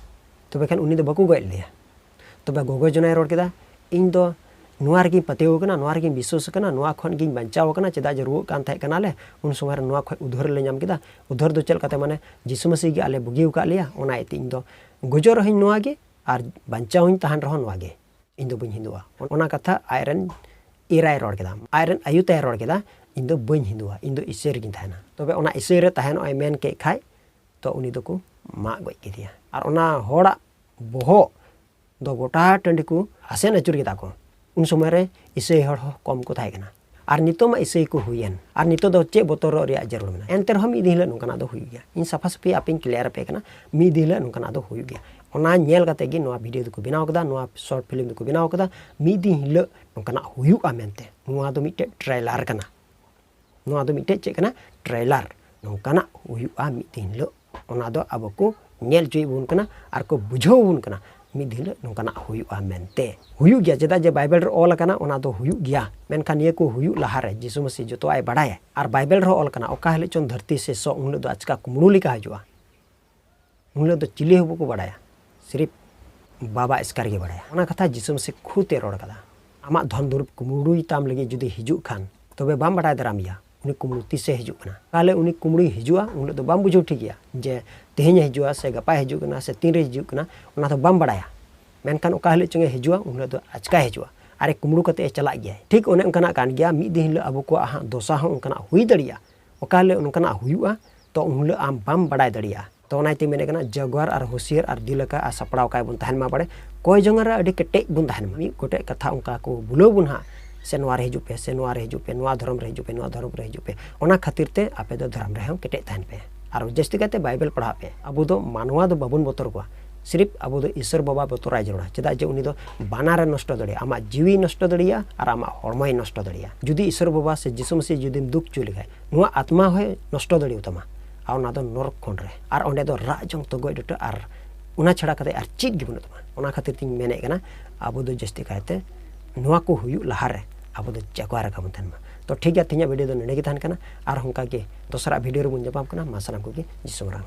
ᱛᱚᱵᱮ ᱠᱷᱟᱱ ᱩᱱᱤ ᱫᱚ ᱵᱟᱠᱚ ᱜᱚᱡ ᱞᱮᱫᱮᱭᱟ᱾ ᱛᱚᱵᱮ ᱜᱚᱜᱚ ᱡᱚᱱᱟᱭ ᱨᱚᱲ ᱠᱮᱫᱟ, "ᱤᱧ ᱫᱚ ᱱᱚᱣᱟ ᱨᱮᱜᱮᱧ ᱯᱟᱹᱛᱭᱟᱹᱣ ᱠᱟᱱᱟ, ᱱᱚᱣᱟ ᱨᱮᱜᱮᱧ ᱵᱤᱥᱣᱟᱥ ᱠᱟᱱᱟ, ᱱᱚᱣᱟ ᱠᱷᱚᱱ ᱜᱤᱧ ᱵᱟᱧᱪᱟᱣ ᱟᱠᱟᱱᱟ, ᱪᱮᱫᱟᱜ ᱡᱮ ᱨᱩᱣᱟᱹᱜ ᱠᱟᱱ ᱛᱟᱦᱮᱸ ᱠᱟᱱᱟᱞᱮ, ᱩᱱ ᱥᱚᱢᱚᱭ ᱨᱮ ᱱᱚᱣᱟ ᱠᱷᱚᱱ ᱩᱫᱷᱟᱹᱨ ᱞᱮ ᱧᱟᱢ ᱠᱮᱫᱟ᱾" ᱩᱫᱷᱟᱹᱨ ᱫᱚ ᱪᱮᱫ ᱞᱮᱠᱟᱛᱮ? ᱢᱟᱱᱮ ᱡᱤᱥᱩ ᱢᱟᱹᱥᱤ ᱜᱮ ᱟᱞᱮ ᱵᱩᱜᱤ ᱟᱠᱟᱫ ᱞᱮᱭᱟ, ᱚᱱᱟ ᱤᱭᱟᱹᱛᱮ ᱤᱧ ᱫᱚ ᱜᱚᱡᱚᱜ ᱨᱮᱦᱚᱸᱧ ᱱᱚᱣᱟ ᱜᱮ ᱟᱨ ᱵᱟᱧᱪᱟᱣ ᱦᱚᱸᱧ ᱛᱟᱦᱮᱱ ᱨᱮᱦᱚᱸ ᱱᱚᱣᱟ ᱜᱮ, ᱤᱧ ᱫᱚ ᱵᱟᱹᱧ ᱦᱤᱱᱫᱩᱜᱼᱟ᱾ ᱚᱱᱟ ᱠᱟᱛᱷᱟ ᱟᱡᱨᱮᱱ ᱮᱨᱟᱭ ᱨᱚᱲ ᱠᱮᱫᱟ, ᱟᱡᱨᱮᱱ ᱟᱭᱳ ᱛᱟᱭ ᱨᱚᱲ ᱠᱮᱫᱟ, "ᱤᱧ ᱫᱚ ᱵᱟᱹᱧ ᱦᱤᱱᱫᱩᱜᱼᱟ, ᱤᱧ ᱫᱚ ᱤᱥᱟᱹᱭ ᱨᱮᱜᱤᱧ ᱛᱟᱦᱮᱱᱟ᱾" ᱛᱚᱵᱮ ᱚᱱᱟ ᱤᱥᱟᱹᱭ ᱨᱮ ᱛᱟᱦᱮᱱᱚᱜ ᱮ ᱢᱮᱱ ᱠᱮᱫ ᱠᱷᱟᱡ, ᱛᱚ ᱩᱱᱤ ᱫᱚᱠᱚ ᱢᱟᱜ ᱜᱚᱡ ᱠᱮᱫᱮᱭᱟ᱾ ᱟᱨ ᱚᱱᱟ ᱦᱚᱲᱟᱜ ᱵᱚᱦᱚᱜ ᱫᱚ ᱜᱚᱴᱟ ᱴᱟᱺᱰᱤ ᱠᱚ ᱟᱥᱮᱱ ᱟᱹᱪᱩᱨ ᱠᱮᱫᱟ ᱠᱚ᱾ ᱩᱱ ᱥᱚᱢᱚᱭ ᱨᱮ ᱤᱥᱟᱹᱭ ᱦᱚᱲ ᱦᱚᱸ ᱠᱚᱢ ᱠᱚ ᱛᱟᱦᱮᱸ ᱠᱟᱱᱟ᱾ ᱟᱨ ᱱᱤᱛᱚᱜ ᱢᱟ ᱤᱥᱟᱹᱭ ᱠᱚ ᱦᱩᱭᱮᱱ, ᱟᱨ ᱱᱤᱛᱚᱜ ᱫᱚ ᱪᱮᱫ ᱵᱚᱛᱚᱨᱚᱜ ᱨᱮᱭᱟᱜ ᱡᱟᱹᱨᱩᱲ ᱢᱮᱱᱟᱜᱼᱟ? ᱮᱱᱛᱮ ᱨᱮᱦᱚᱸ ᱢᱤᱫ ᱫᱤᱱ ᱦᱤᱞᱳᱜ ᱱᱚᱝᱠᱟᱱᱟᱜ ᱫᱚ ᱦᱩᱭᱩᱜ ᱜᱮᱭᱟ᱾ ᱤᱧ ᱥᱟᱯᱷᱟ ᱥᱟᱹᱯᱷᱤ ᱟᱯᱮᱧ clear ᱟᱯᱮ ᱠᱟᱱᱟ, ᱢᱤᱫ ᱫᱤᱱ ᱦᱤᱞᱳᱜ ᱱᱚᱝᱠᱟᱱᱟᱜ ᱫᱚ ᱦᱩᱭᱩᱜ ᱜᱮᱭᱟ᱾ ᱚᱱᱟ ᱧᱮᱞ ᱠᱟᱛᱮ ᱜᱮ ᱱᱚᱣᱟ video ᱫᱚᱠᱚ ᱵᱮᱱᱟᱣ ᱠᱟᱫᱟ, ᱱᱚᱣᱟ short film ᱫᱚᱠᱚ ᱵᱮᱱᱟᱣ ᱠᱟᱫᱟ, ᱢᱤᱫ ᱫᱤᱱ ᱦᱤᱞᱳᱜ ᱱᱚᱝᱠᱟᱱᱟᱜ ᱦᱩᱭᱩᱜᱼᱟ ᱢᱮᱱᱛᱮ᱾ ᱱᱚᱣᱟ ᱫᱚ ᱢᱤᱫᱴᱮᱡ trailer ᱠᱟᱱᱟ᱾ ᱱᱚᱣᱟ ᱫᱚ ᱢᱤᱫᱴᱮᱡ ᱪᱮᱫ ᱠᱟᱱᱟ? Trailer᱾ ᱱᱚᱝᱠᱟᱱᱟᱜ ᱦᱩᱭᱩᱜᱼᱟ ᱢᱤᱫ ᱫᱤᱱ ᱦᱤᱞᱳᱜ᱾ ᱚᱱᱟ ᱫᱚ ᱟᱵᱚ ᱠᱚ ᱧᱮᱞ ᱦᱚᱪᱚᱭᱮᱫ ᱵᱚᱱ ᱠᱟᱱᱟ ᱟᱨ ᱠᱚ ᱵᱩᱡᱷᱟᱹᱣ ᱵᱚᱱ ᱠᱟᱱᱟ ᱢᱤᱫ ᱫᱤᱱ ᱦᱤᱞᱳᱜ ᱱᱚᱝᱠᱟᱱᱟᱜ ᱦᱩᱭᱩᱜᱼᱟ ᱢᱮᱱᱛᱮ᱾ ᱦᱩᱭᱩᱜ ᱜᱮᱭᱟ, ᱪᱮᱫᱟᱜ ᱡᱮ ᱵᱟᱭᱵᱮᱞ ᱨᱮ ᱚᱞ ᱟᱠᱟᱱᱟ, ᱚᱱᱟ ᱫᱚ ᱦᱩᱭᱩᱜ ᱜᱮᱭᱟ᱾ ᱢᱮᱱᱠᱷᱟᱱ ᱱᱤᱭᱟᱹ ᱠᱚ ᱦᱩᱭᱩᱜ ᱞᱟᱦᱟᱨᱮ ᱡᱤᱥᱩ ᱢᱟᱹᱥᱤ ᱡᱚᱛᱚᱣᱟᱜ ᱮ ᱵᱟᱲᱟᱭᱟ᱾ ᱟᱨ ᱵᱟᱭᱵᱮᱞ ᱨᱮᱦᱚᱸ ᱚᱞ ᱠᱟᱱᱟ, ᱚᱠᱟ ᱦᱤᱞᱳᱜ ᱪᱚᱝ ᱫᱷᱟᱹᱨᱛᱤ ᱥᱮᱥᱚᱜ, ᱩᱱ ᱦᱤᱞᱳᱜ ᱫᱚ ᱟᱪᱠᱟ ᱠᱩᱢᱲᱩ ᱞᱮᱠᱟ ᱦᱤᱡᱩᱜᱼᱟ᱾ ᱩᱱ ᱦᱤᱞᱳᱜ ᱫᱚ ᱪᱤᱞᱤ ᱦᱚᱸ ᱵᱟᱠᱚ ᱵᱟᱲᱟᱭᱟ, ᱥᱤᱨᱤᱯ ᱵᱟᱵᱟ ᱮᱥᱠᱟᱨ ᱜᱮ ᱵᱟᱲᱟᱭᱟ᱾ ᱚᱱᱟ ᱠᱟᱛᱷᱟ ᱡᱤᱥᱩ ᱢᱟᱹᱥᱤ ᱠᱷᱩᱫ ᱮ ᱨᱚᱲ ᱠᱟᱫᱟ᱾ ᱟᱢᱟᱜ ᱫᱷᱚᱱ ᱫᱩᱨᱤᱵᱽ ᱠᱩᱢᱲᱩᱭ ᱛᱟᱢ ᱞᱟᱹᱜᱤᱫ ᱡᱩᱫᱤ ᱦᱤᱡᱩᱜ ᱠᱷᱟᱱ, ᱛᱚᱵᱮ ᱵᱟᱢ ᱵᱟᱰᱟᱭ ᱫᱟᱨᱟᱢᱮᱭᱟ ᱩᱱᱤ ᱠᱩᱢᱲᱩ ᱛᱤᱥᱮ ᱦᱤᱡᱩᱜ ᱠᱟᱱᱟ᱾ ᱛᱟᱦᱞᱮ ᱩᱱᱤ ᱠᱩᱢᱲᱩᱭ ᱦᱤᱡᱩᱜᱼᱟ, ᱩᱱ ᱦᱤᱞᱳᱜ ᱫᱚ ᱵᱟᱢ ᱵᱩᱡᱷᱟᱹᱣ ᱴᱷᱤᱠᱮᱭᱟ ᱡᱮ ᱛᱮᱦᱮᱧ ᱮ ᱦᱤᱡᱩᱜᱼᱟ ᱥᱮ ᱜᱟᱯᱟᱭ ᱦᱤᱡᱩᱜ ᱠᱟᱱᱟ ᱥᱮ ᱛᱤᱱᱨᱮ ᱦᱤᱡᱩᱜ ᱠᱟᱱᱟ, ᱚᱱᱟ ᱫᱚ ᱵᱟᱢ ᱵᱟᱲᱟᱭᱟ᱾ ᱢᱮᱱᱠᱷᱟᱱ ᱚᱠᱟ ᱦᱤᱞᱳᱜ ᱪᱚᱝ ᱮ ᱦᱤᱡᱩᱜᱼᱟ, ᱩᱱ ᱦᱤᱞᱳᱜ ᱫᱚ ᱟᱪᱠᱟᱭ ᱦᱤᱡᱩᱜᱼᱟ᱾ ᱟᱨ ᱮ ᱠᱩᱢᱲᱩ ᱠᱟᱛᱮ ᱮ ᱪᱟᱞᱟᱜ ᱜᱮᱭᱟᱭ᱾ ᱴᱷᱤᱠ ᱚᱱᱮ ᱚᱱᱠᱟᱱᱟᱜ ᱠᱟᱱ ᱜᱮᱭᱟ᱾ ᱢᱤᱫ ᱫᱤᱱ ᱦᱤᱞᱳᱜ ᱟᱵᱚ ᱠᱚᱣᱟᱜ ᱦᱟᱸᱜ ᱫᱚᱥᱟ ᱦᱚᱸ ᱚᱱᱠᱟᱱᱟᱜ ᱦᱩᱭ ᱫᱟᱲᱮᱭᱟᱜᱼᱟ᱾ ᱚᱠᱟ ᱦᱤᱞᱳᱜ ᱱᱚᱝᱠᱟᱱᱟᱜ ᱦᱩᱭᱩᱜᱼᱟ, ᱛᱚ ᱩᱱ ᱦᱤᱞᱳᱜ ᱟᱢ ᱵᱟᱢ ᱵᱟᱲᱟᱭ ᱫᱟᱲᱮᱭᱟᱜᱼᱟ᱾ ᱛᱚ ᱚᱱᱟ ᱤᱭᱟᱹᱛᱮ ᱢᱮᱱᱮᱫ ᱠᱟᱱᱟ, ᱡᱟᱜᱩᱣᱟᱨ ᱟᱨ ᱦᱩᱥᱤᱭᱟᱹᱨ ᱟᱨ ᱫᱤᱞ ᱟᱠᱟ ᱟᱨ ᱥᱟᱯᱲᱟᱣ ᱠᱟᱭ ᱵᱚᱱ ᱛᱟᱦᱮᱱ ᱢᱟ ᱵᱟᱲᱮ᱾ ᱠᱚᱭ ᱡᱚᱝ ᱨᱮ ᱟᱹᱰᱤ ᱠᱮᱴᱮᱡ ᱵᱚᱱ ᱛᱟᱦᱮᱱ ᱢᱟ᱾ ᱢᱤᱫ ᱜᱚᱴᱮᱡ ᱠᱟᱛᱷᱟ ᱚᱱᱠᱟ ᱠᱚ ᱵᱩᱞᱟᱹᱣ ᱵᱚᱱ ᱦᱟᱸᱜ, ᱥᱮ ᱱᱚᱣᱟ ᱨᱮ ᱦᱤᱡᱩᱜ ᱯᱮ, ᱥᱮ ᱱᱚᱣᱟ ᱨᱮ ᱦᱤᱡᱩᱜ ᱯᱮ, ᱱᱚᱣᱟ ᱫᱷᱚᱨᱚᱢ ᱨᱮ ᱦᱤᱡᱩᱜ ᱯᱮ, ᱱᱚᱣᱟ ᱫᱷᱚᱨᱚᱢ ᱨᱮ ᱦᱤᱡᱩᱜ ᱯᱮ᱾ ᱚᱱᱟ ᱠᱷᱟᱹᱛᱤᱨ ᱛᱮ ᱟᱯᱮ ᱫᱚ ᱫᱷᱚᱨᱚᱢ ᱨᱮᱦᱚᱸ ᱠᱮᱴᱮᱡ ᱛᱟᱦᱮᱱ ᱯᱮ᱾ ᱟᱨ ᱡᱟᱹᱥᱛᱤ ᱠᱟᱭᱛᱮ ᱵᱟᱭᱵᱮᱞ ᱯᱟᱲᱦᱟᱜ ᱯᱮ᱾ ᱟᱵᱚ ᱫᱚ ᱢᱟᱱᱣᱟ ᱫᱚ ᱵᱟᱵᱚᱱ ᱵᱚᱛᱚᱨ ᱠᱚᱣᱟ, ᱥᱤᱨᱤᱯ ᱟᱵᱚ ᱫᱚ ᱤᱥᱚᱨ ᱵᱟᱵᱟ ᱵᱚᱛᱚᱨᱟᱭ ᱡᱟᱹᱨᱩᱲᱟ᱾ ᱪᱮᱫᱟᱜ ᱡᱮ ᱩᱱᱤ ᱫᱚ ᱵᱟᱱᱟᱨᱮ ᱱᱚᱥᱴᱚ ᱫᱟᱲᱮᱭᱟᱜᱼᱟ, ᱟᱢᱟᱜ ᱡᱤᱣᱤ ᱱᱚᱥᱴᱚ ᱫᱟᱲᱮᱭᱟᱜᱼᱟ ᱟᱨ ᱟᱢᱟᱜ ᱦᱚᱲᱢᱚᱭ ᱱᱚᱥᱴᱚ ᱫᱟᱲᱮᱭᱟᱜᱼᱟ᱾ ᱡᱩᱫᱤ ᱤᱥᱚᱨ ᱵᱟᱵᱟ ᱥᱮ ᱡᱤᱥᱩ ᱢᱟᱹᱥᱤ ᱡᱩᱫᱤᱢ ᱫᱩᱠ ᱦᱚᱪᱚ ᱞᱮᱠᱷᱟᱡ, ᱱᱚᱣᱟ ᱟᱛᱢᱟ ᱦᱚᱸᱭ ᱱᱚᱥᱴᱚ ᱫᱟᱲᱮᱭᱟᱛᱟᱢᱟ᱾ ᱟᱨ ᱚᱱᱟ ᱫᱚ ᱱᱚᱨᱚᱠ ᱠᱷᱚᱸᱰ ᱨᱮ, ᱟᱨ ᱚᱸᱰᱮ ᱫᱚ ᱨᱟᱜ ᱡᱚᱝ, ᱛᱚᱜᱚᱡ ᱰᱟᱹᱴᱟᱹ ᱟᱨ ᱚᱱᱟ ᱪᱷᱟᱲᱟ ᱠᱟᱛᱮ ᱟᱨ ᱪᱮᱫ ᱜᱮ ᱵᱟᱹᱱᱩᱜ ᱛᱟᱢᱟ᱾ ᱚᱱᱟ ᱠᱷᱟᱹᱛᱤᱨ ᱛᱤᱧ ᱢᱮᱱᱮᱫ ᱠᱟᱱᱟ, ᱟᱵᱚ ᱫᱚ ᱡᱟᱹᱥᱛᱤ ᱠᱟᱭᱛᱮ ᱱᱚᱣᱟ ᱠᱚ ᱦᱩᱭᱩᱜ ᱞᱟᱦᱟᱨᱮ ᱟᱵᱚ ᱫᱚ ᱡᱟᱜᱣᱟᱨ ᱟᱠᱟ ᱵᱚᱱ ᱛᱟᱦᱮᱱ ᱢᱟ᱾ ᱛᱚ ᱴᱷᱤᱠ ᱜᱮᱭᱟ, ᱛᱮᱦᱮᱧᱟᱜ video ᱫᱚ ᱱᱚᱰᱮ ᱜᱮ ᱛᱟᱦᱮᱱ ᱠᱟᱱᱟ᱾ ᱟᱨ ᱚᱱᱠᱟ ᱜᱮ ᱫᱚᱥᱨᱟ video ᱨᱮᱵᱚᱱ ᱧᱟᱯᱟᱢ ᱠᱟᱱᱟ᱾ ᱢᱟ ᱥᱟᱱᱟᱢ ᱠᱚᱜᱮ ᱡᱤᱥᱩ ᱢᱟᱨᱟᱝ᱾